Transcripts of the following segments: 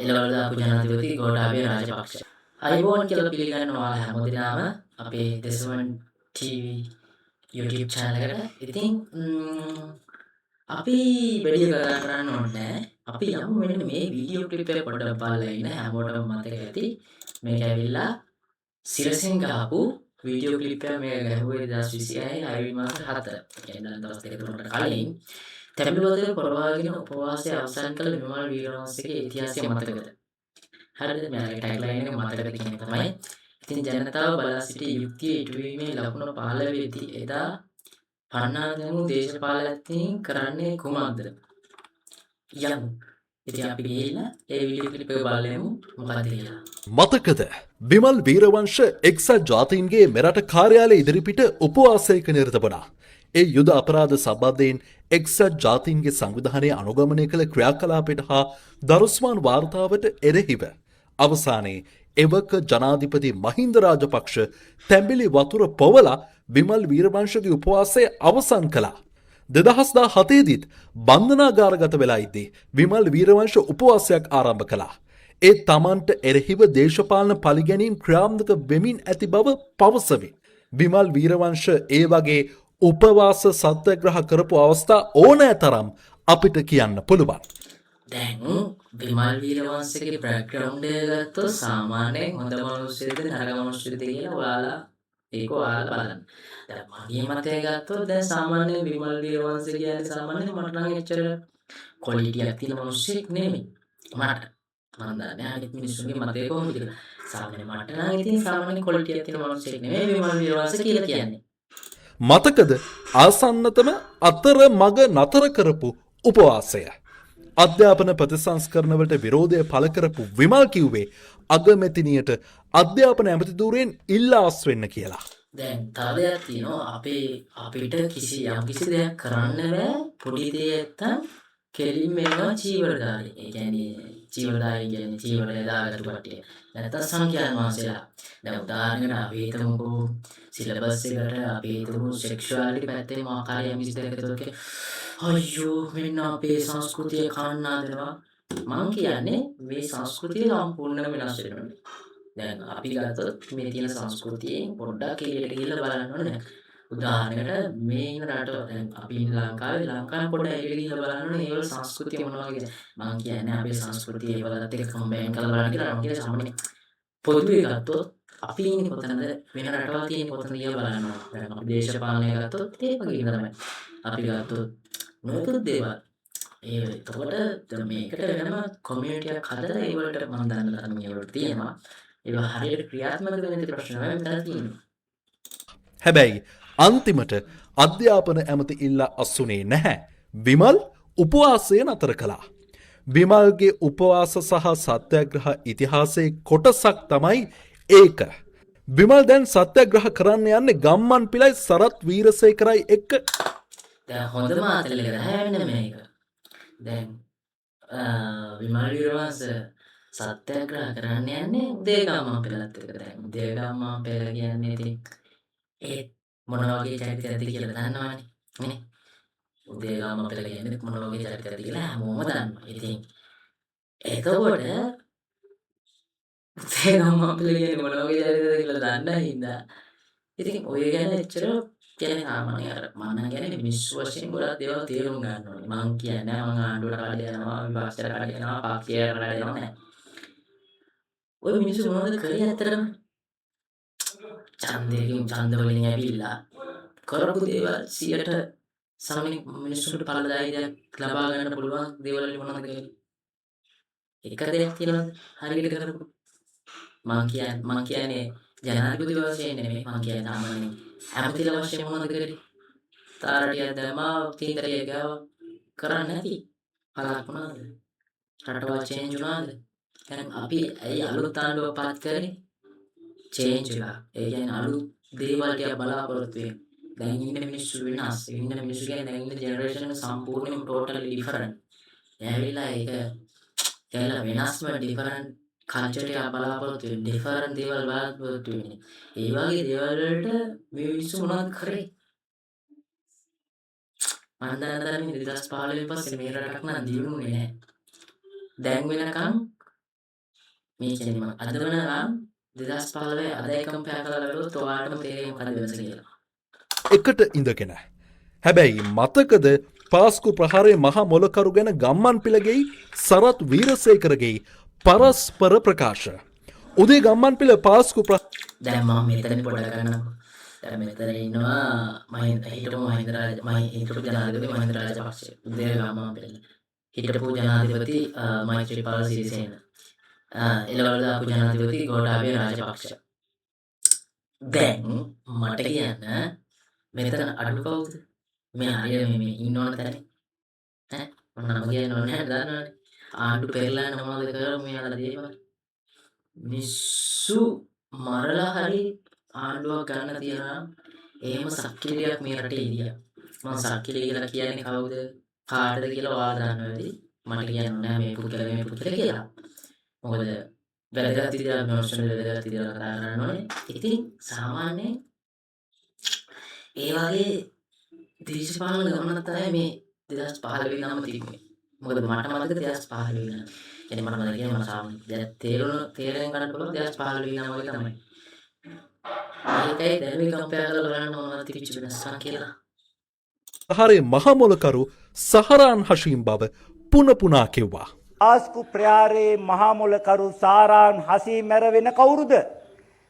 එළවලු දාපු ජනාධිපති ගෝඨාභය රාජපක්ෂ. ආයුබෝවන් කියලා පිළිගන්නවා ඔයාලා හැමදෙනාම අපේ දෙසවන් TV YouTube channel එකට. ඉතින් අපි වැඩි කතා කරන්න ඕනේ නෑ. අපි යමු මෙන්න මේ වීඩියෝ ක්ලිප් එක පොඩ්ඩක් බලලා ඉන්න. හැමෝටම මතක ඇති. මේක ඇවිල්ලා සිරසින් ගහපු වීඩියෝ ක්ලිප් එක. මේක ගැහුවේ 2026 6 මාස 4. ඒ කියන්නේ දැන් දවස් දෙක තුනකට කලින්. තැඹිලි වතුර පොරවාගෙන උපවාසය අවසන් කළ විමල් වීරවංශගේ ඉතිහාසය මතකද? හරිද? මෙයාගේ ටැග්ලයින් එක මතකද කියන එක තමයි. ඉතින් ජනතාව බලා සිටි යුක්තිය ඉටුවීමේ ලකුණ පහළ වෙද්දී එදා පන්නා දැමූ දේශපාලඥයින් කරන්නේ කුමක්ද? යමු. ඉතින් අපි ගිහිල්ලා ඒ වීඩියෝ ක්ලිප් එක බලමු මොකක්ද කියලා. මතකද, විමල් වීරවංශ එක්සත් ජාතීන්ගේ මෙරට කාර්යාලය ඉදිරිපිට උපවාසයක නිරත වුණා. ඒ යුද අපරාධ සම්බන්ධයෙන් එක්සත් ජාතීන්ගේ සංවිධානය අනුගමනය කළ ක්‍රියාකලාපයට හා දරුස්මාන් වාර්තාවට එරෙහිව. අවසානයේ එවක ජනාධිපති මහින්ද රාජපක්ෂ තැඹිලි වතුර පොවලා විමල් වීරවංශගේ උපවාසය අවසන් කළා. 2017දීත් බන්ධනාගාරගත වෙලා ඉද්දී විමල් වීරවංශ උපවාසයක් ආරම්භ කළා. ඒ තමන්ට එරෙහිව දේශපාලන පලිගැනීම් ක්‍රියාත්මක වෙමින් ඇති බව පවසමින්. විමල් වීරවංශ ඒ වගේ උපවාස සත්‍යග්‍රහ කරපු අවස්ථා ඕනෑ තරම් අපිට කියන්න පුළුවන්. දැන් විමල් වීරවංශගේ බැක්ග්‍රවුන්ඩ් එක ගත්තොත් සාමාන්‍යයෙන් හොඳ මිනිස්සෙක්ද නරක මිනිස්සෙක්ද කියලා ඔයාලා ඒක ඔයාලා බලන්න. දැන් මගේ මතය ගත්තොත්, දැන් සාමාන්‍යයෙන් විමල් වීරවංශ කියන්නේ සාමාන්‍යයෙන් මට නම් එච්චර ක්වොලිටියක් තියෙන මිනිස්සෙක් නෙමෙයි. මට. මං දන්නේ නැහැ අනිත් මිනිස්සුන්ගේ මතය කොහොමද කියලා. සාමාන්‍යයෙන් මට නම් ඉතින් සාමාන්‍ය ක්වොලිටියක් තියෙන මිනිස්සෙක් නෙමෙයි විමල් වීරවංශ කියලා කියන්නේ. මතකද ආසන්නතම අතර මග නතර කරපු උපවාසය? අධ්‍යාපන ප්‍රතිසංස්කරණවලට විරෝධය පළ කරපු විමල් කිව්වේ අගමැතිනියට අධ්‍යාපන ඇමති ධූරයෙන් ඉල්ලා අස් වෙන්න කියලා. දැන් තව දෙයක් තියෙනවා. අපේ අපිට කිසි යම් කිසි දෙයක් කරන්න බෑ පොඩි දෙයක් නැත්තම් කෙලින්ම එනවා චීවරධාරී. ඒ කියන්නේ චීවරධාරී කියන්නේ චීවරය දාගත්තු කට්ටිය. නැත්තම් සංඝයාන් වහන්සේලා. දැන් උදාහරණයකට අපි හිතමුකෝ සිලබස් එකට අපි හිතමු සෙක්ෂුවැලිටි පැත්තේ මොකක් හරි යම් කිසි දෙයක් ඇතුළත, අයියෝ මෙන්න අපේ සංස්කෘතිය කන්න හදනවා. මං කියන්නේ මේ සංස්කෘතිය සම්පූර්ණයෙන්ම වෙනස් වෙන්න ඕනේ. දැන් අපි ගත්තොත් මේ තියෙන සංස්කෘතියෙන් පොඩ්ඩක් එළියට ගිහිල්ලා බලන්න ඕනේ. උදාහරණයකට මේ ඉන්න රට, දැන් අපි ඉන්න ලංකාවේ, ලංකාවේ පොඩ්ඩක් එළියට ගිහිල්ලා බලන්න ඕනේ ඒවල සංස්කෘතිය මොන වගේද. මං කියන්නේ අපේ සංස්කෘතිය ඒවලත් එක්ක කම්බයින් කරලා බලන්න කියලා. මං කියන්නේ සාමාන්‍ය පොදුවේ ගත්තොත් අපි ඉන්නේ කොතනද, වෙන රටවල් තියෙන්නේ කොතනද කියලා බලන්න ඕනේ. දැන් අපි දේශපාලනය ගත්තොත් ඒ වගේම තමයි. අපි ගත්තොත් නොයෙකුත් දේවල්. ඒ එතකොට දැන් මේකට වෙනම කොමියුනිටි එකක් හදලා ඒ වලට මං දන්න තරමින් ඒ වලට තියෙනවා. ඒවා හරියට ක්‍රියාත්මක වෙන නැති ප්‍රශ්න තමයි මෙතන තියෙන්නේ. හැබැයි අන්තිමට අධ්‍යාපන ඇමති ඉල්ලා අස්වුණේ නැහැ. විමල් උපවාසය නතර කළා. විමල්ගේ උපවාස සහ සත්‍යග්‍රහ ඉතිහාසයේ කොටසක් තමයි ඒක. විමල් දැන් සත්‍යග්‍රහ කරන්න යන්නේ ගම්මන් පිලයි සරත් වීරසේකරයි එක්ක. දැන් හොඳම ආතල් එක තමයි මෙන්න මේක. දැන් විමල් වීරවංශ සත්‍යග්‍රහ කරන්න යන්නේ උදය ගම්මන්පිලත් එක්ක. දැන් උදය ගම්මන්පිල කියන්නේ ඉතින් ඒත් මොන වගේ චරිතයක්ද කියලා දන්නවනේ නේ. උදය ගම්මන්පිල කියන්නේ මොන වගේ චරිතයක්ද කියලා හැමෝම දන්නවා. ඉතින් එතකොට උදය ගම්මන්පිල කියන්නේ මොන වගේ චරිතයක්ද කියලා දන්න හින්දා ඉතින් ඔය ගැන එච්චර කියන්නේ සාමාන්‍ය අර මම නම් කියන්නේ මිනිස්සු වශයෙන් ගොඩක් දේවල් තේරුම් ගන්න ඕනේ. මං කියන්නේ මං ආණ්ඩුවට කඩ යනවා, විපක්ෂයට කඩ යනවා, පක්ෂයට කඩ යනවා නෑ. ඔය මිනිස්සු මොනවද කරේ ඇත්තටම? ඡන්දයකින් ඡන්ද වලින් ඇවිල්ලා කරපු දේවල් 100ට සාමාන්‍ය මිනිස්සුන්ට ඵලදායී දෙයක් ලබා ගන්න පුළුවන් දේවල් වලින් මොනවද කරේ? එක දෙයක් තියෙනවද හරියට කරපු? මං කියන්නේ ජනාධිපති වශයෙන් නෙමෙයි, මං කියන්නේ සාමාන්‍යයෙන් ඇමතිලා වශයෙන් මොනවද කරේ? තාරටියක් දැම්මා, තීන්තරියක් ගාවා, කරන්නේ නැති. පළක් වුණාද? රටවල් චේන්ජ් වුණාද? දැන් අපි ඇයි අලුත් ආණ්ඩුවක් පත් කරේ? චේන්ජ් එකක්. ඒ කියන්නේ අලුත් දේවල් ටිකක් බලාපොරොත්තු වෙන්න. දැන් ඉන්න මිනිස්සු වෙනස්. ඉන්න මිනිස්සු කියන්නේ දැන් ඉන්න ජෙනරේෂන් එක සම්පූර්ණයෙන්ම ටෝටලි ඩිෆරන්ට්. ඇවිල්ලා ඒක ඇවිල්ලා වෙනස්ම ඩිෆරන්ට් කල්චර් එකක් බලාපොරොත්තු වෙන්නේ. ඩිෆරන්ට් දේවල් බලාපොරොත්තු වෙන්නේ. ඒ වගේ දේවල් වලට මේ මිනිස්සු මොනවද කරේ? මං දන්න තරමින් 2015 පස්සේ මේ රටක් නම් දියුණුනේ නෑ. දැන් වෙනකන්. මේ කියන්නේ මම අද වෙනකම් 2015 අදයි කම්පෙයාර් කරලා බැලුවොත් ඔයාලටම තේරෙයි මොකද්ද වෙනස කියලා. එකට ඉඳගෙන. හැබැයි මතකද පාස්කු ප්‍රහාරයේ මහා මොලකරු ගැන ගම්මන්පිලගෙයි සරත් වීරසේකරගෙයි පරස්පර ප්‍රකාශ. උදේ ගම්මන්පිල පාස්කු දැන් මම මෙතන පොඩක් ගන්නම්කෝ. දැන් මෙතන ඉන්නවා මහින්ද හිටපු මහින්ද රාජ හිටපු ජනාධිපති මහින්ද රාජපක්ෂ, උදය ගම්මන්පිල. හිටපු ජනාධිපති මෛත්‍රීපාල සිරිසේන. එළවලු දාපු ජනාධිපති ගෝඨාභය රාජපක්ෂ. දැන් මට කියන්න මෙතන අඩු කවුද? මේ හරියට මේ ඉන්න ඕන තැන. ඈ මම නම කියන්න ඕනේ නැහැ, දන්නවනේ. ආණ්ඩු පෙරලන්න මොනවද කරමු මෙයාලා දේවල්. මිනිස්සු මරලා හරි ආණ්ඩුවක් ගන්න තියනවා. එහෙම සක්කිලියක් මේ රටේ හිටියා. මං සක්කිලි කියලා කියන්නේ කවුද? කාටද කියලා ඔයාලා දන්නවා ඇති. මට කියන්න ඕනේ නැහැ මේ පුද්ගලයා මේ පුද්ගලයා කියලා. මොකද වැදගත් විදිහට අපි මනුස්සයන්ට වැදගත් විදිහට කතා කරන්න ඕනේ. ඉතින් සාමාන්‍යයෙන් ඒ වගේ දේශපාලන ගමනක් තමයි මේ 2015 ඉඳන්ම තිබුණේ. මොකද මට මතක 2015 ඉඳන්. කියන්නේ මට මතක කියන්නේ මම සාමාන්‍ය දැන් තේරෙන ගන්න පුළුවන් 2015 ඉඳන් වගේ තමයි. ඒකයි දැන් මේ කම්පෙයාර් කරලා බලන්න මොනවද තිබිච්ච වෙනස්කම් කියලා. ප්‍රහාරයේ මහා මොලකරු සහරාන් හෂීම් බව පුන පුනා කිව්වා. පාස්කු ප්‍රහාරයේ මහා මොලකරු සාරාන් හසීම් මැර වෙන කවුරුද?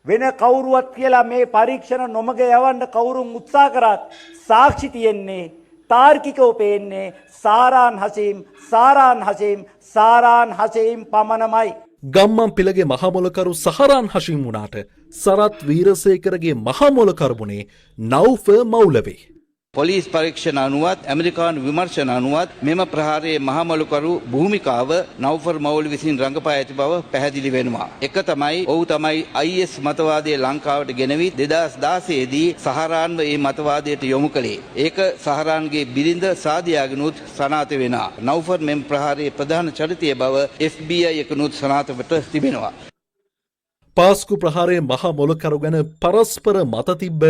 වෙන කවුරුවත් කියලා මේ පරීක්ෂණ නොමග යවන්න කවුරුන් උත්සාහ කරත් සාක්ෂි තියෙන්නේ, තාර්කිකව පේන්නේ සාරාන් හසීම්, සාරාන් හසීම්, සාරාන් හසීම් පමණමයි. ගම්මන්පිලගේ මහා මොලකරු සහරාන් හෂීම් වුණාට සරත් වීරසේකරගේ මහා මොලකරු වුණේ නව්ෆර් මෞලවි. පොලිස් පරීක්ෂණ අනුවත් ඇමරිකානු විමර්ශන අනුවත් මෙම ප්‍රහාරයේ මහමොලකරු භූමිකාව නව්ෆර් මෞලවි විසින් රඟපා ඇති බව පැහැදිලි වෙනවා. එක තමයි ඔහු තමයි IS මතවාදය ලංකාවට ගෙනවි 2016 දී සහරාන්ව මේ මතවාදයට යොමු කළේ. ඒක සහරාන්ගේ බිරිඳ සාදියාගෙනුත් සනාථ වෙනවා. නව්ෆර් මෙම ප්‍රහාරයේ ප්‍රධාන චරිතය බව FBI එකනුත් සනාථවට තිබෙනවා. පාස්කු ප්‍රහාරයේ මහා මොලකරු ගැන පරස්පර මත තිබ්බ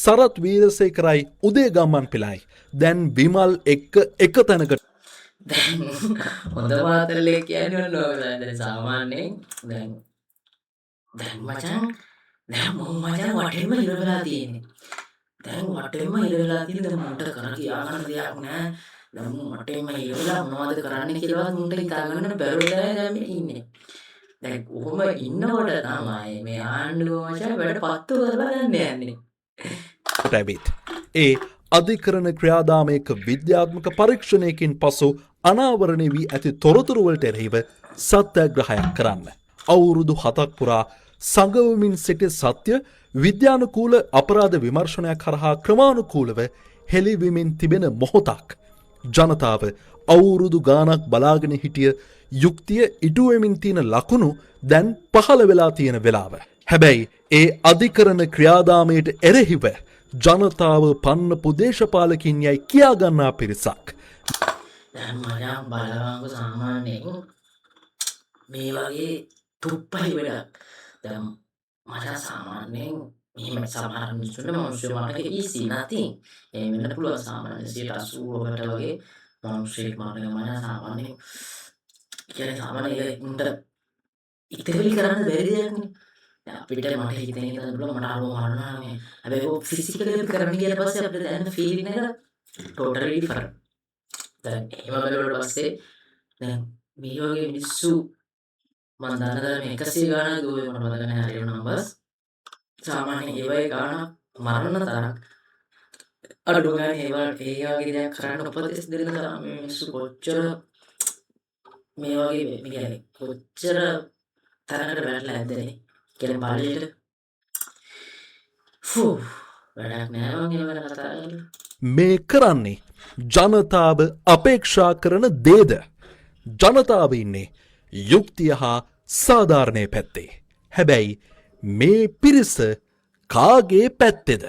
සරත් වීරසේකරයි උදය ගම්මන්පිලයි දැන් විමල් එක්ක එක තැනකට දැන් හොඳ මාතලේ කියන්නේ ඔන්න ඔක තමයි. දැන් සාමාන්‍යයෙන් දැන් දැන් මචං දැන් මොන් මචං වටෙන්ම හිර වෙලා තියෙන්නේ. දැන් වටෙන්ම හිර වෙලා තියෙන දැන් මුන්ට කර කියා ගන්න දෙයක් නෑ. දැන් මුන් වටෙන්ම හිර වෙලා මොනවද කරන්න කියලාවත් මුන්ට හිතා ගන්න බැරුව තමයි දැන් මේ ඉන්නේ. දැන් කොහොම ඉන්නකොට තමයි මේ ආණ්ඩුව මචං වැඩ පත්තු කරලා ගන්න යන්නේ. ඇවිත්. ඒ අධිකරණ ක්‍රියාදාමයක විද්‍යාත්මක පරීක්ෂණයකින් පසු අනාවරණය වී ඇති තොරතුරු වලට එරෙහිව සත්‍යග්‍රහයක් කරන්න. අවුරුදු 7ක් පුරා සඟවමින් සිටි සත්‍ය විද්‍යානුකූල අපරාධ විමර්ශනයක් හරහා ක්‍රමානුකූලව හෙළිවෙමින් තිබෙන මොහොතක්. ජනතාව අවුරුදු ගානක් බලාගෙන හිටිය යුක්තිය ඉටුවෙමින් තියෙන ලකුණු දැන් පහළ වෙලා තියෙන වෙලාව. හැබැයි ඒ අධිකරණ ක්‍රියාදාමයට එරෙහිව ජනතාව පන්නපු දේශපාලකින් යයි කියාගන්නා පිරිසක්. දැන් මචං බලවංගු සාමාන්‍යයෙන් මේ වගේ තුප්පහි වැඩක්. දැන් මචං සාමාන්‍යයෙන් මෙහෙම සමහර මිනිස්සුන්ට මිනිස්සු මරන එක ඊසි නැති. එහෙම වෙන්න පුළුවන් සාමාන්‍ය 80කට වගේ මිනිස්සෙක් මරන එක මචං සාමාන්‍යයෙන් කියන්නේ සාමාන්‍ය ඒක උන්ට ඉතිරි කරන්න බැරි දෙයක් නේ. දැන් අපිට මට හිතෙන එක තමයි පුළුවන් මට අරව මරනවා මේ. හැබැයි ඔය ෆිසිකලි අපි කරන්න ගියාට පස්සේ අපිට දැනෙන ෆීලිං එක ටෝටලි ඩිෆරන්ට්. දැන් එහෙම බැලුවට පස්සේ දැන් මේ වගේ මිනිස්සු මං දන්න තරමේ 100 ගාණක් දුවේ, මට මතක නෑ හරියම නම්බර්ස්. සාමාන්‍යයෙන් ඒ වගේ ගාණක් මරණ තරම් අඩු ගානේ ඒවා ඒ වගේ දෙයක් කරන්න උපදෙස් දෙන තරම් මේ මිනිස්සු කොච්චර මේ වගේ මේ කියන්නේ කොච්චර තරකට වැටලා ඇද්දනේ කියන්නේ බලයට. ෆූ, වැඩක් නෑ මං ඒව ගැන කතා කරලා. මේ කරන්නේ ජනතාව අපේක්ෂා කරන දේද? ජනතාව ඉන්නේ යුක්තිය හා සාධාරණය පැත්තේ. හැබැයි මේ පිරිස කාගේ පැත්තේද?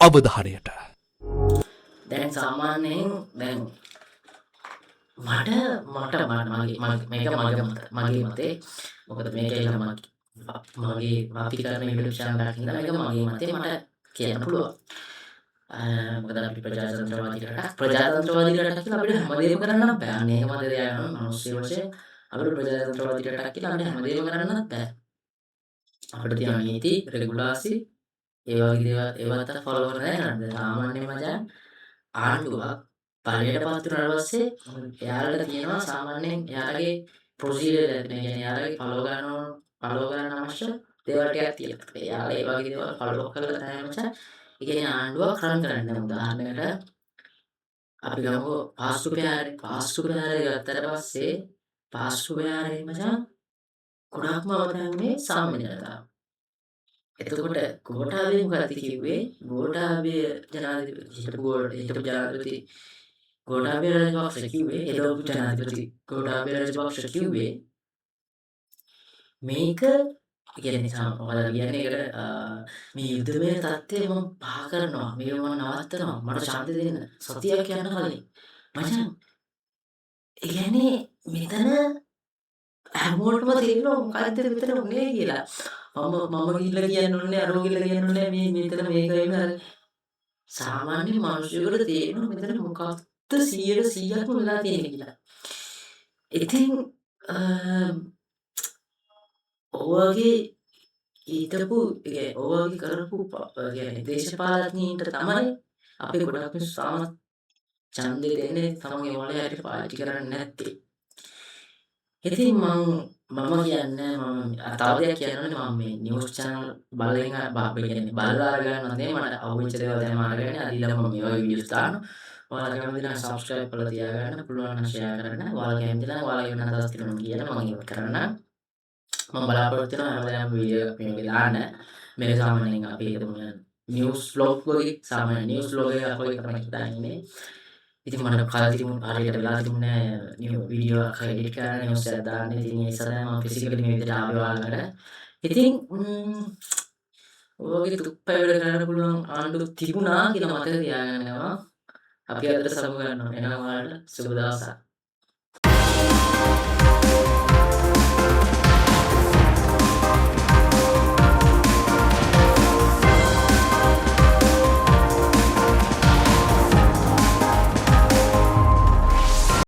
අවධානයට. දැන් සාමාන්‍යයෙන් දැන් මට මට මගේ මේක මගේ මත මගේ මතේ. මොකද මේක ඇවිල්ලා මගේ අපි කරන YouTube channel එකක් හින්දා මේක මගේ මතේ මට කියන්න පුළුවන්. මොකද අපි ප්‍රජාතන්ත්‍රවාදී රටක්. ප්‍රජාතන්ත්‍රවාදී රටක් කියලා අපිට හැමදේම කරන්න බෑ. අන්න ඒක මතක තියාගන්න ඕන. මිනිස්සු වශයෙන් අපිට ප්‍රජාතන්ත්‍රවාදී රටක් කියලා අපිට හැමදේම කරන්නත් බෑ. අපිට තියෙන නීති, රෙගුලාසි ඒ වගේ දේවල් ඒවත් ෆලෝ කරලා කරන්න. සාමාන්‍ය මචං ආණ්ඩුවක් බලයට පත් වුණාට පස්සේ එයාලට තියෙනවා සාමාන්‍යයෙන් එයාලගේ ප්‍රොසීජර් එකක්. ඒ කියන්නේ එයාලගේ ෆලෝ කරන්න ඕන ෆලෝ කරන්න අවශ්‍ය දේවල් ටිකක් තියෙනවා. එයාලා ඒ වගේ දේවල් ෆලෝ කරලා තමයි මචං ඒ කියන්නේ ආණ්ඩුවක් රන් කරන්නේ. දැන් උදාහරණයකට අපි ගමුකෝ පාස්කු ප්‍රහාරය. පාස්කු ප්‍රහාරය ගත්තට පස්සේ පාස්කු ප්‍රහාරයෙන් මචං ගොඩාක්ම අවධානය වුණේ සාමාන්‍ය ජනතාව. එතකොට ගෝඨාභය මොකද්ද කිව්වේ? ගෝඨාභය ජනාධිපති හිටපු ජනාධිපති ගෝඨාභය රාජපක්ෂ කිව්වේ එළවපු ජනාධිපති ගෝඨාභය රාජපක්ෂ කිව්වේ මේක කියන්නේ මොකද කියන්නේ ඒකට මේ යුදමය තත්ත්වය මම පහ කරනවා, මේව මම නවත්තනවා, මට ඡන්දෙ දෙන්න සතියක් යන්න කලින්. මචං ඒ කියන්නේ මෙතන හැමෝටම තේරෙනවා මොකද්ද මෙතන වුනේ කියලා. මම මම ගිහිල්ලා කියන්න ඕනේ අරෝ ගිහිල්ලා කියන්න ඕනේ මේ මෙතන මේක වෙන අර සාමාන්‍ය මිනිස්සුන්ට තේරෙනවා මෙතන මොකක්ද 100%ක්ම වෙලා තියෙන්නේ කියලා. ඉතින් ඔය වගේ හිතපු ඒ කියන්නේ ඔය වගේ කරපු ඒ කියන්නේ දේශපාලඥයින්ට තමයි අපේ ගොඩක් මිනිස්සු තාමත් ඡන්දෙ දෙන්නේ තමන්ගේ මොලේ හැටියට පාවිච්චි කරන්නේ නැත්තේ. ඉතින් මම කියන්නේ මම තව දෙයක් කියන්න ඕනේ. මම මේ නිවුස් චැනල් බලෙන් ඒ කියන්නේ බලලා අරගන්නවත් නෙමෙයි, මට අහුවෙච්ච දේවල් තමයි අරගන්නේ. අද ඉඳන් මම මේ වගේ වීඩියෝස් දානවා. ඔයාලා කැමති නම් සබ්ස්ක්‍රයිබ් කරලා තියාගන්න, පුළුවන් නම් ෂෙයා කරන්න. ඔයාලා කැමති නම් ඔයාලගේ වෙන අදහස් තියෙනවා නම් කියන්න, මම ඒක කරන්නම්. මම බලාපොරොත්තු වෙනවා හැමදාම වීඩියෝ එකක් මේ වගේ දාන්න. මේක සාමාන්‍යයෙන් අපි හිතමු නිවුස් ව්ලොග් වගේ, සාමාන්‍ය නිවුස් ව්ලොග් එකක් වගේ තමයි හිතන්නේ. ඉතින් මට කල් තිබුණ හරියට වෙලා තිබුණේ නෑ නිව් වීඩියෝ එකක් එඩිට් කරන්න, නිවුස් එකක් දාන්න. ඉතින් ඒ නිසා තමයි මම ෆිසිකලි මේ විදිහට ආවේ ඔයාලඟට. ඉතින් ඔය වගේ තුප්පයි වැඩ කරන්න පුළුවන් ආණ්ඩු තිබුණා කියලා මතක තියාගන්න ගමන් අපි අදට සමු ගන්නවා. එහෙනම් ඔයාලට සුබ දවසක්.